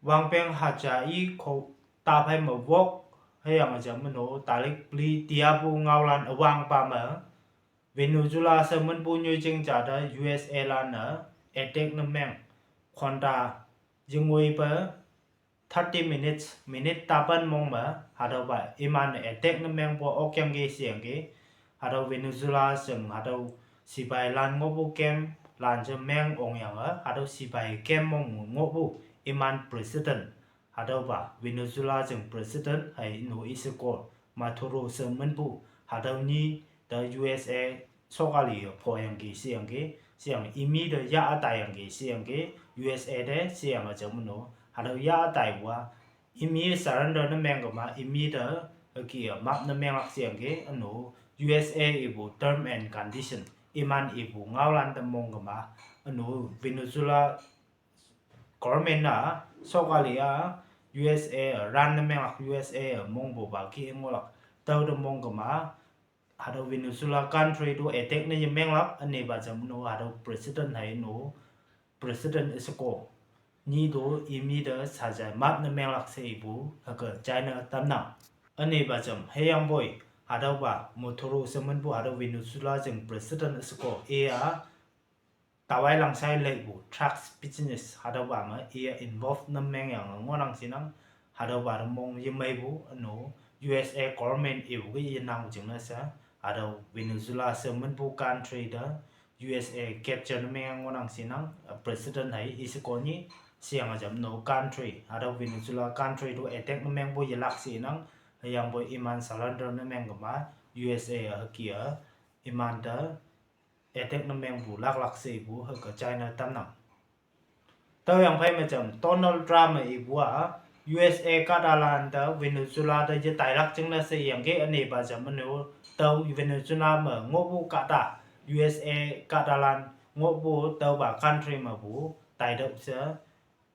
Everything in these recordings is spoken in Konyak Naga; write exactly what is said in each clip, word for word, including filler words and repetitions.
Wangpeng haja i kho taphai me wok, hüyange ja meno talik peli tiapu ngaolan üwangpa me Venezuela she minpu nyoijing ja te U S A lan-e attack ne meng, khonta yengoipe thirty minutes, minute tapan mong me, hatüopa iman-e attack ne mengpu okyangki sheyangki, hatüo Venezuela shing hatüo sipailan ngohpu camp lan je meng ongyange, hatüo sipai camp mong ngohpu iman president, hatüopa Venezuela jing president hei nu isheko Maduro she minpu, hatüo nyi te U S A sokali phoyangki sheyangki, sheyange imi te yah ütaiyangki sheyangki, U S A te sheyange ja meno, hatüo yah ütaipu-a, imi surrender ne meng kema, imi te hüke-e map ne menglak sheyangki, üno U S A ipu term and condition, iman ipu ngaolan te mong kema, üno Venezuela government-a, sokali-a, U S A run ne menglak, U S A mongpupa ki ngohlak, tüo te mong kema, hatüo Venezuela country to attack ne yemenglak, ünepa jam no hatüo president hei no, president isheko nyi to imi te saja map ne menglak she ipu hüke china tamnang. Ünepa jam hüyangpoi, hatüopa Maduro she minpu hatüo Venezuela jing president isheko i-a tawai langshai leipu drugs business hatüopa me i-a involve ne mengyange ngohnang shinang, hatüopa te mong yemeipu üno U S A government ipu ke yenang jingne she, hatüo Venezuela she minpu country te U S A capture ne mengyange ngohnang shinang, president hei isheko nyi, sheyange jam no country, hatüo Venezuela country to attack ne mengpu yelak shinang, hüyangpoi iman surrender ne meng kema, U S A hüke-e iman te attack ne mengpu laklak she ipu hüke china tamnang. Tüoyang phei me jam Donald Trump-e ipu-a, U S A kahtalan te Venezuela te yetailak jingne she iyangki, ünepa jam meno, tüo Venezuela me ngohpu kahta, U S A kahtalan ngohpu tüopa country mepu taitüoh she,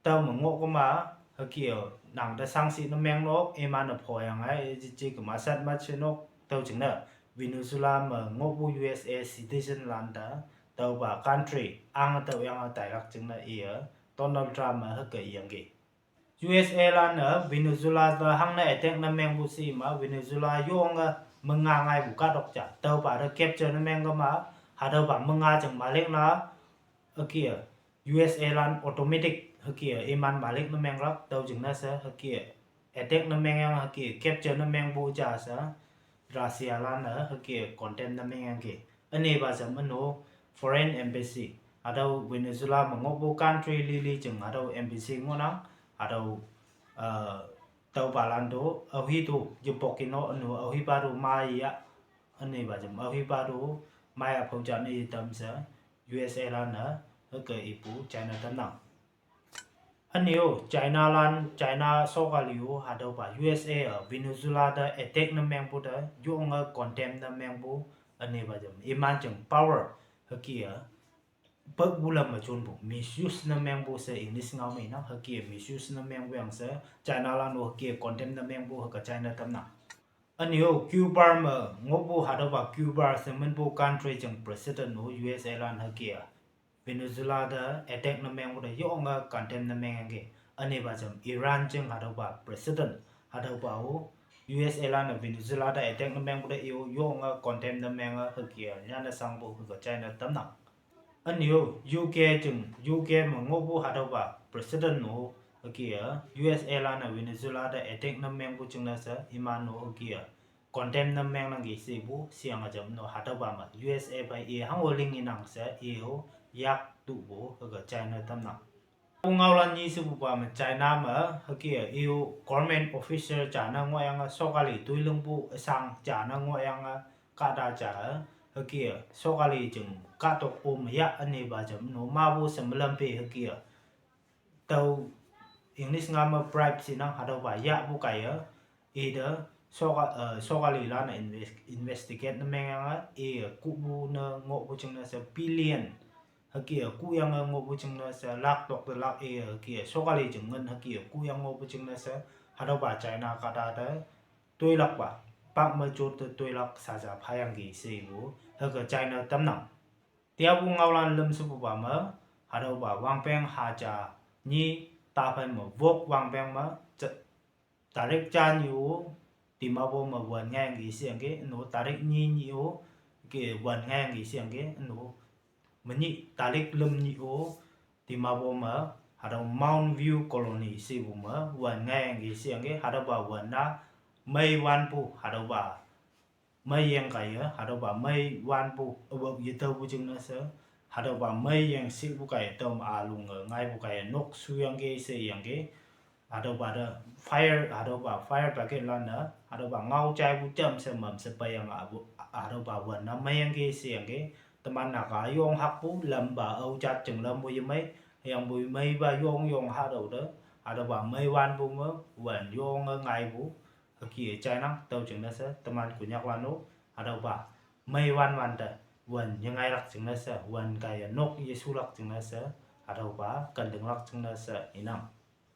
tüo me ngoh kema, hüke-e nang te sangshi ne meng nok, iman-e phoyange, yeje kema shat ma she nok, tüo jingne Venezuela me ngohpu U S A citizen lan te, tüopa country ang tüoyange tailak jingne iye, Donald Trump-e hüke iyangki. U S A lan-e Venezuela te hangne attack ne mengpu shi me Venezuela yonge menga ngaipu kahtok ja, tüopa te capture ne meng kema, hatüopa menga jing malik na, hüke-e, U S A lan automatic hüke-e iman malik ne menglak, tüo jingne she hüke-e attack ne mengyange hüke-e capture ne mengpu ja she, Russia lan-e hüke-e condemn ne mengyangki. Ünepa jam üno foreign embassy, hatüo Venezuela me ngohpu country lili jing hatüo embassy ngohnang, hatüo, eh, tüopalan to, aohi to yepok kino üno aohipa to maiya, ünepa jam aohipa to maiya phao ja ne yetam she, U S A lan-e hüke ipu china tamnang. Üne-o, China lan, China sokali-o, hatüopa U S A-e Venezuela te attack ne mengpu te yonge condemn ne mengpu, ünepa jam iman jing power hüke-e, pekpu lam me jonpu misuse ne mengpu she English ngao me inang, hüke-e misuse ne mengpu yang she, China lan-o hüke-e condemn ne mengpu hüke china tamnang. Üne-o, Cuba me ngohpu hatüopa Cuba she minpu country jing president-o U S A lan hüke-e Venezuela te attack ne mengpu te yonge condemn ne mengyangki. Ünepa jam Iran jing hatüopa president, hatüopa-o, U S A lan-e Venezuela te attack ne mengpu te i-o yonge condemn ne menge hüke-e nyane shangpu hüke china tamnang. Üne-o, U K jing, U K me ngohpu hatüopa president-o hüke-e, U S A lan-e Venezuela te attack ne mengpu jingne she iman-o hüke-e condemn ne mengnangki shepu sheyange jam no hatüopa me U S A phei i hango ling inang she i-o yak tupu hüke china tamnang. Pu ngaolan nyi shepupa me China me hüke-e i-o government officer ja ne ngohyange sokali toilingpu üshang ja ne ngohyange kahta ja-e hüke-e sokali jing kahtok om yah ünepa jam no mapu she melam phe hüke-e tüo English ngao me bribe shinang hatüopa yahpu kaiye, ite soka-, eh, sokalilan-e inves-, investigate ne mengyange, iye kuhpu ne ngohpu jingne she billion, hüke-e kuhyange ngohpu jingne she lak tok te lak iye hüke-e sokali jing ngin hüke-e kuhyange ngohpu jingne she, hatüopa China kahta te toilakpa, pak me jot te toilak saja phayangki shepu hüke china tamnang. Tiapu ngaolan lüm shepupa me, hatüopa wangpeng haja nyi taphei me wok wangpeng me, tarik ja nyi-o Dimapur me wün ngaiyangki sheyangki, üno tarik nyi nyi-o ke wün ngaiyangki sheyangki, üno menyih tarik lüm nyi-o Dimapur me hatüo Mount View Colony shepu me wün ngaiyangki sheyangki, hatüopa wün-a mei wanpu hatüopa meiyeng kaiye hatüopa mei wanpu, aope yetaopu jingne she, hatüopa meiyeng shipu kaiye tüome alunge ngaipu kaiye nok shuyangki sheyangki, hatüopa te fire, hatüopa fire brigade lan-e hatüopa ngao jaipu jamshe mamshe peiyange apu, hatüopa wün-a meiyangki sheyangki, teman Naga yong hakpu lampa ao jat jing lampu yemei, hüyangpoi meipa yong yong hatüo te, hatüopa mei wanpu me wün yonge ngaipu hüke jainang. Tüo jingne she teman Konyaklan-o hatüopa mei wan wante wün yengailak jingne she, wün kaiye nok yeshulak jingne she, hatüopa kentinglak jingne she inang.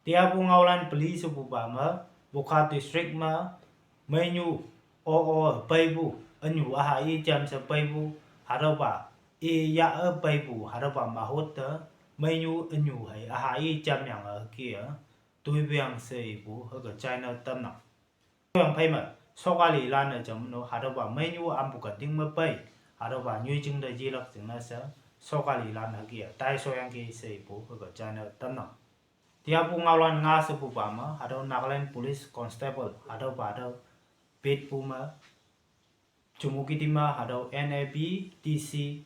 Teapu ngaolan peli shepupa me, Wokha District me meinyu o-o peipu, ünyu üha i jamshe peipu, hatüopa i ya-e peipu hatüopa mahot te, meinyu ünyu hei üha i jamyange hüke-a toipuyang she ipu hüke china tamnang. Toiyang phei me, sokalilan-e jam no hatüopa meinyu ampu kenting me pei, hatüopa nyoijing te yelak jingne she, sokalilan hüke-a taishoyangki she ipu hüke china tamnang. Teapu ngaolan nga shepupa me, hatüo Nagaland Police Constable hatüopa hatüo petpu me, Chümoukedima hatüo N A B T C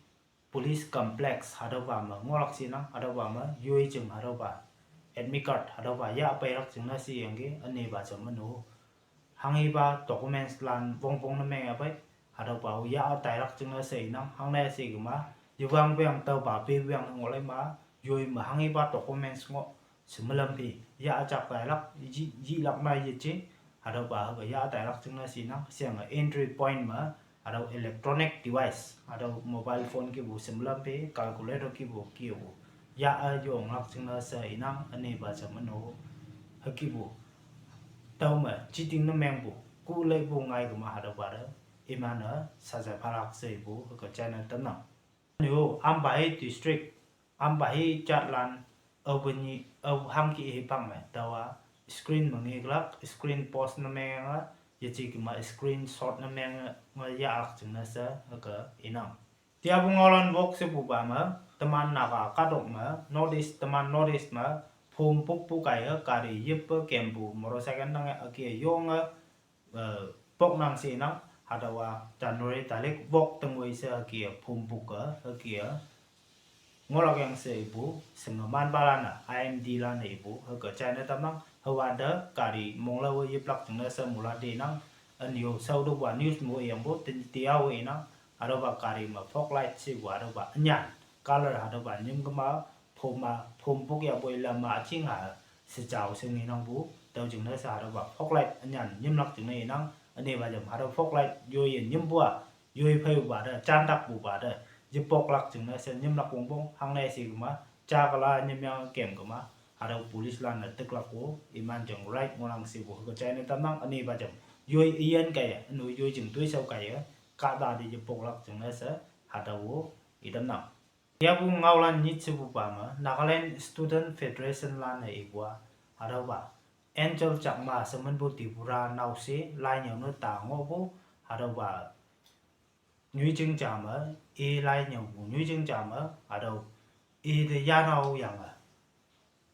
Police Complex hatüopa me ngohlak shinang, hatüopa me yoi jing hatüopa admit card hatüopa yah peilak jingne sheyangki, ünepa jam no hanghipa documents lan wongpong ne meng yapei, hatüopa-o yah tailak jingne she inang. Hangne she kema, yewang peang tüopa pepuyang ngohlei ma, yoi me hanghipa documents ngoh she melam phe, yah jak tailak, yi, yilak ma yeje, hatüopa hüke yah tailak jingne she inang. Sheyange entry point me hatüo electronic device, hatüo mobile phone kihpu she melam phe, calculator kihpu kihpu yah-e yonglak jingne she inang, ünepa jam no hükepu tüome cheating ne mengpu, kuleipu ngai kema hatüopa te iman-e saja phalak she ipu hüke china tamnang. Nyo, ampa hi district, ampa hi jatlan, aope nyi, ao hangki hipak me taowa screen me ngeklak, screen post ne menge, yeje kema screenshot ne menge yahlak jingne she hüke inang. Teapu ngaolan wok shepupa me, teman Naga kahtok me North East, teman North East me phom pukpu kaiye gari yippe kempu motorcycle nange hüke yonge, eh, poknang she inang, hatüowa January tarik wok tengoi she hüke-a phom puk-e hüke-a ngohlak yang she ipu, shinge manpalan-e, I M D lan-e ipu hüke china tamnang. Hüwante gari monglaowe yiplak jingne she moilan tenang. Ünyo shaotupa news mo yangpu tin tiao inang. Hatüopa gari me fog light shepu hatüopa ünyan color hatüopa nyim kema, phom-a, phom puk yapoi lam-a ching ha she jao she ngenangpu, tüo jingne she hatüopa fog light ünyan nyimlak jingne inang. Ünepa jam hatüo fog light yoiye nyimpu-a, yoi pheipupa te, jantakpupa te yepoklak jingne she nyimlak wongpong, hangne she kema, ja kala nyimyange kem kema, hatüo police lan-e tiklak-o iman jing right ngohnang shepu hüke china tamnang. Ünepa jam yoi üyin kaiye, üno yoi jing toishao kaiye, kahta te yepoklak jingne she, hatüo-o itamnang. Teapu ngaolan nyit shepupa me, Nagaland Student Federation lan-e ipu-a, hatüopa Angel Chakma she minpu Tripura naoshe lai nyüo ne ta ngohpu, hatüopa nyoijing ja me, i lai nyüopu nyoijing ja me, hatüo i te yanao yange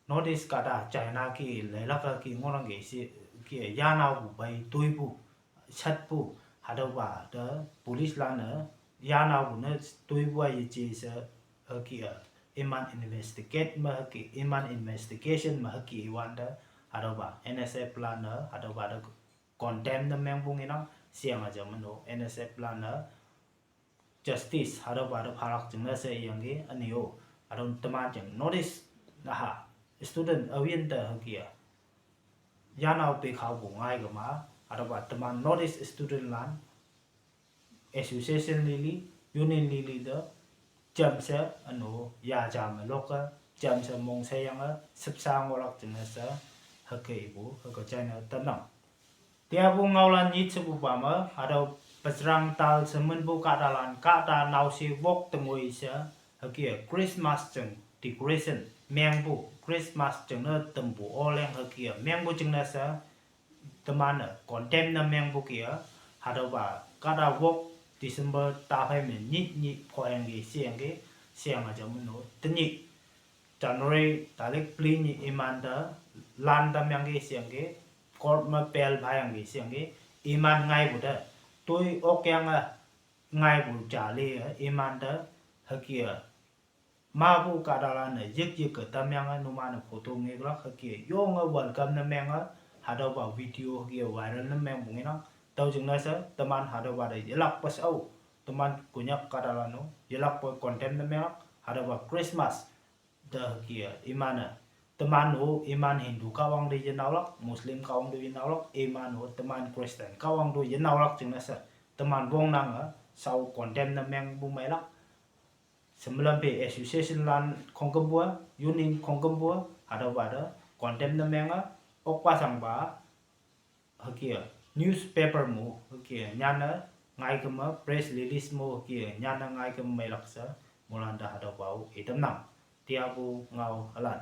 North East kahta China ki leilak-e ki ngohnangki she, ki yanaopu pei toipu, shatpu, hatüopa te police lan-e yanaopu ne toipu-a yeje she, hüke-a iman investigate me hüke, iman investigation me hüke iwante, hatüopa N S F lan-e hatüopa te condemn ne mengpu ngenang. Sheyange jam no N S F lan-e justice hatüopa te phalak jingne she iyangki. Üne-o, hatüo teman jing North East naha student aoyin te hüke-a yanao pekhaopu ngai kema, hatüopa teman North East student lan association lili, union lili te jamshe, üno, yaja me lok-e jamshe mongsheiyange shüpshe ngohlak jingne she hüke ipu hüke china tamnang. Teapu ngaolan nyit shepupa me, hatüo Bajrang Dal she minpu kahtalan kahta naoshe wok tengoi she, hüke Christmas jing decoration mengpu Christmas jingne tampu oleng hüke-a mengpu jingne she teman-e condemn ne mengpu ke-a, hatüopa kahta wok December taphei me nyih nyih phoyangki sheyangki, sheyange ja meno tenyih January talik peli nyih imante lan tamyangki sheyangki, court me bail phayangki sheyangki, iman ngaipu te toi okyange ngaipu jali-e imante hüke-a mapu kahtalan-e yik yik-e tamyange numan-e photo ngeklak hüke yonge welcome ne menge, hatüopa video hüke viral ne mengpu ngenang. Tüo jingne she teman hatüopa te yelakpe she ao, teman Konyak kahtalan-o yelakpe condemn ne menglak hatüopa Christmas te hüke-a iman-e, teman-o iman Hindu kahwang te yenaolak, Muslim kahwang te yenaolak, iman-o teman Christian kahwang te yenaolak jingne she teman wongnange shao condemn ne mengpu meilak. Shemelam phe association lan khongkümpu-a, union khongkümpu-a hatüopa te condemn ne menge, okpa shangpa hüke-a newspaper mo hüke-a nyanne ngaiküm-e, press release mo hüke-a nyanne ngaiküm meilak she moilan te hatüopa-o itamnang. Tiapu ngao halan